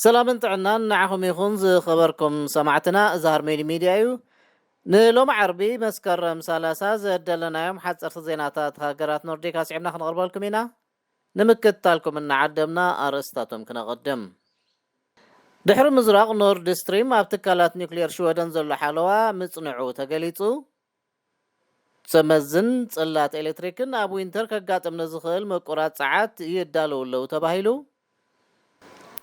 ሰላምን ጥዕናን ንዓኹም ይኹን ዝኸበርኩም ሰማዕትና። እዚ ሃርሜኒ ሚድያ እዩ። ንሎሚ ዓርቢ መስከረም ሰላሳ ዘደለናዮም ሓፀርቲ ዜናታት ሃገራት ኖርዲክ ኣስዒብና ክንቕርበልኩም ኢና። ንምክትታልኩም እናዓደምና ኣርእስታቶም ክነቐድም። ድሕሪ ምዝራቕ ኖርድ ስትሪም ኣብ ትካላት ኒውክሌር ሽወደን ዘሎ ሓለዋ ምጽንዑ ተገሊጹ። ሰመዝን ጽላት ኤሌክትሪክን ኣብ ዊንተር ከጋጥም ንዝኽእል ምቁራጽ ጸዓት ይዳለዉ ኣለዉ ተባሂሉ።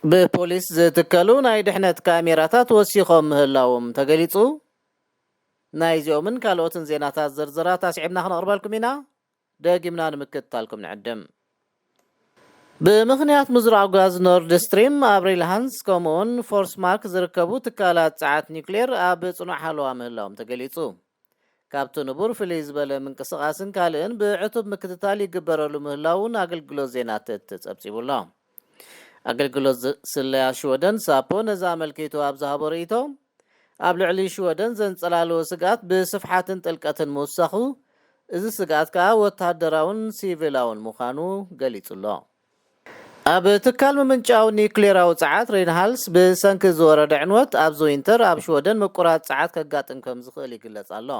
ብፖሊስ ዝትከሉ ናይ ድሕነት ካሜራታት ወሲኾም ምህላዎም ተገሊጹ። ናይዚኦምን ካልኦትን ዜናታት ዝርዝራት ኣስዒብና ክነቕርበልኩም ኢና። ደጊምና ንምክትታልኩም ንዕድም። ብምኽንያት ምዝራቕ ጋዝ ኖርድ ስትሪም ኣብ ሪልሃንስ ከምኡውን ፎርስማርክ ዝርከቡ ትካላት ጸዓት ኒውክሌር ኣብ ጽኑዕ ሓለዋ ምህላዎም ተገሊጹ። ካብቲ ንቡር ፍልይ ዝበለ ምንቅስቓስን ካልእን ብዕቱብ ምክትታል ይግበረሉ ምህላውን ኣገልግሎት ዜና ተት ተጸብጺቡ ኣሎ። ኣገልግሎት ዝ- ስለያ ሽወደን ሳፖ ነዚ ኣመልኪቱ ኣብ ዝሃቦ ርእይቶ፣ ኣብ ልዕሊ ሽወደን ዘንጸላልዎ ስግኣት ብስፍሓትን ጥልቀትን ምውሳኹ፣ እዚ ስግኣት ከኣ ወተሃደራውን ሲቪላውን ምዃኑ ገሊጹ ኣሎ። ኣብ ትካል ምምንጫው ኒውክሌራዊ ጸዓት ሪንሃልስ ብሰንኪ ዝወረደ ዕንወት ኣብዚ ዊንተር ኣብ ሽወደን ምቁራጽ ጸዓት ከጋጥም ከም ዝኽእል ይግለጽ ኣሎ።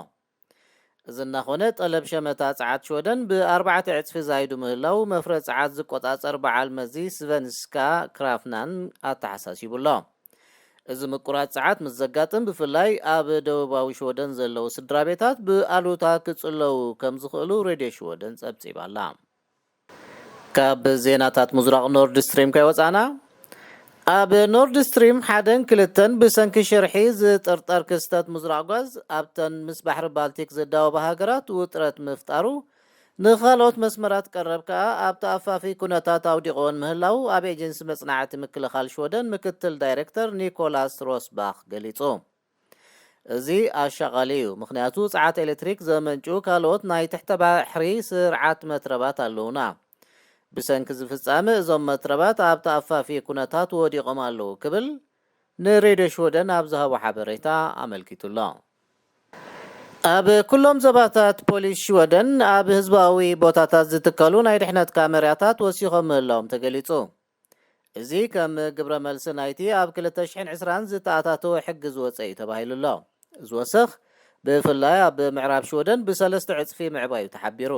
እዚ እናኾነ ጠለብ ሸመታ ጸዓት ሽወደን ብኣርባዕተ ዕጽፊ ዛይዱ ምህላው መፍረ ጸዓት ዝቆጻጸር በዓል መዚ ስቨንስካ ክራፍናን ኣተሓሳሲቡ ኣሎ። እዚ ምቁራጽ ጸዓት ምስ ዘጋጥም ብፍላይ ኣብ ደቡባዊ ሽወደን ዘለዉ ስድራ ቤታት ብኣሉታ ክጽለዉ ከም ዝኽእሉ ሬድዮ ሽወደን ጸብጺባ ኣላ። ካብ ዜናታት ምዝራቕ ኖርድ ስትሪም ከይወጻና፣ ኣብ ኖርድ ስትሪም ሓደን ክልተን ብሰንኪ ሽርሒ ዝጥርጠር ክስተት ምዝራቕ ጓዝ ኣብተን ምስ ባሕሪ ባልቲክ ዝዳወባ ሃገራት ውጥረት ምፍጣሩ፣ ንኻልኦት መስመራት ቀረብ ከኣ ኣብ ተኣፋፊ ኩነታት ኣውዲቕዎን ምህላው ኣብ ኤጀንሲ መጽናዕቲ ምክልኻል ሽወደን ምክትል ዳይሬክተር ኒኮላስ ሮስባኽ ገሊጹ። እዚ ኣሻቓሊ እዩ፣ ምኽንያቱ ጸዓት ኤሌክትሪክ ዘመንጩ ካልኦት ናይ ትሕተ ባሕሪ ስርዓት መትረባት ኣለዉና። ብሰንኪ እዚ ፍጻመ እዞም መትረባት ኣብ ተኣፋፊ ኩነታት ወዲቖም ኣለዉ ክብል ንሬድዮ ሽወደን ኣብ ዝሃቦ ሓበሬታ ኣመልኪቱ ኣሎ። ኣብ ኩሎም ዘባታት ፖሊስ ሽወደን ኣብ ህዝባዊ ቦታታት ዝትከሉ ናይ ድሕነት ካሜራታት ወሲኾም ምህላዎም ተገሊጹ። እዚ ከም ግብረ መልሲ ናይቲ ኣብ ክልተ ሽሕን ዕስራን ዝተኣታተወ ሕጊ ዝወጸ እዩ ተባሂሉ ኣሎ። እዚ ወሰኽ ብፍላይ ኣብ ምዕራብ ሽወደን ብሰለስተ ዕጽፊ ምዕባዩ ተሓቢሩ።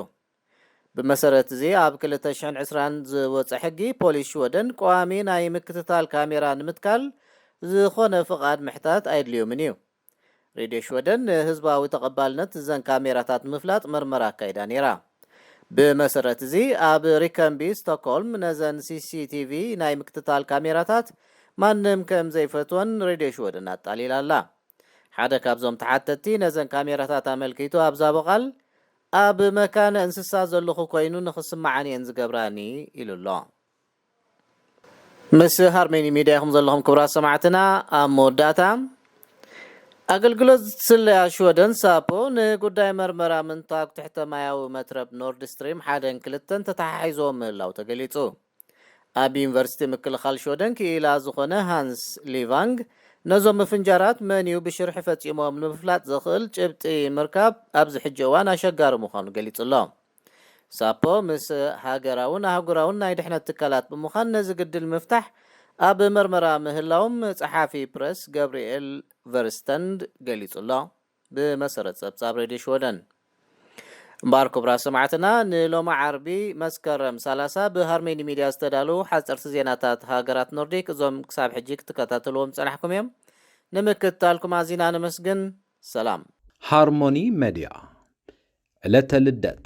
ብመሰረት እዚ ኣብ ክልተ ሽሕን ዕስራን ዝወጸ ሕጊ ፖሊስ ሽወደን ቀዋሚ ናይ ምክትታል ካሜራ ንምትካል ዝኾነ ፍቓድ ምሕታት ኣየድልዮምን እዩ። ሬድዮ ሽወደን ንህዝባዊ ተቐባልነት እዘን ካሜራታት ንምፍላጥ መርመራ ኣካይዳ ነይራ። ብመሰረት እዚ ኣብ ሪከንቢ ስቶክሆልም ነዘን ሲሲቲቪ ናይ ምክትታል ካሜራታት ማንም ከም ዘይፈትወን ሬድዮ ሽወደን ኣጣሊላ ኣላ። ሓደ ካብዞም ተሓተትቲ ነዘን ካሜራታት ኣመልኪቱ ኣብ ዝሃቦ ቃል፣ ኣብ መካነ እንስሳ ዘለኹ ኮይኑ ንኽስምዓኒ እየን ዝገብራኒ ኢሉ ኣሎ። ምስ ሃርሜኒ ሚድያ ኢኹም ዘለኹም ክቡራት ሰማዕትና። ኣብ መወዳእታ፣ ኣገልግሎት ስለያ ሽወደን ሳፖ ንጉዳይ መርመራ ምንታግ ትሕተ ማያዊ መትረብ ኖርድ ስትሪም ሓደን ክልተን ተተሓሒዝዎ ምህላው ተገሊጹ። ኣብ ዩኒቨርሲቲ ምክልኻል ሽወደን ክኢላ ዝኾነ ሃንስ ሊቫንግ፣ ነዞም ምፍንጃራት መን እዩ ብሽርሒ ፈጺሞም ንምፍላጥ ዘኽእል ጭብጢ ምርካብ ኣብዚ ሕጂ እዋን ኣሸጋሪ ምዃኑ ገሊጹ ኣሎ። ሳፖ ምስ ሃገራውን ኣህጉራውን ናይ ድሕነት ትካላት ብምዃን ነዚ ግድል ምፍታሕ ኣብ መርመራ ምህላዎም ጸሓፊ ፕረስ ገብርኤል ቨርስተንድ ገሊጹ ኣሎ። ብመሰረት ጸብጻብ ሬድዮ ሽወደን። እምበኣር ክቡራት ሰማዕትና፣ ንሎሚ ዓርቢ መስከረም ሰላሳ ብሃርሜኒ ሚድያ ዝተዳለዉ ሓጸርቲ ዜናታት ሃገራት ኖርዲክ እዞም ክሳብ ሕጂ ክትከታተልዎም ዝጸናሕኩም እዮም። ንምክትታልኩም ኣዚና ነመስግን። ሰላም። ሃርሞኒ መድያ፣ ዕለተ ልደት፣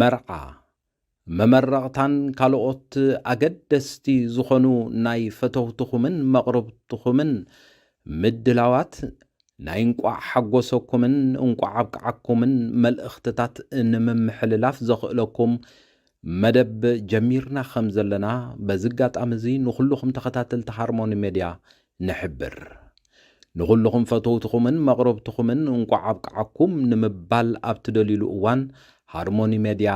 መርዓ፣ መመረቕታን ካልኦት ኣገደስቲ ዝኾኑ ናይ ፈተውትኹምን መቕርብትኹምን ምድላዋት ናይ እንቋዕ ሓጎሰኩምን እንቋዕ ኣብቅዓኩምን መልእኽትታት ንምምሕልላፍ ዘኽእለኩም መደብ ጀሚርና ከም ዘለና በዚ ኣጋጣሚ እዚ ንኹልኹም ተኸታተልቲ ሃርሞኒ ሜድያ ንሕብር። ንኹልኹም ፈተውትኹምን መቕረብትኹምን እንቋዕ ኣብቅዓኩም ንምባል ኣብ ትደልዩሉ እዋን ሃርሞኒ ሜድያ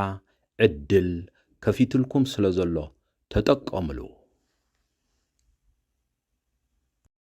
ዕድል ከፊትልኩም ስለ ዘሎ ተጠቀምሉ።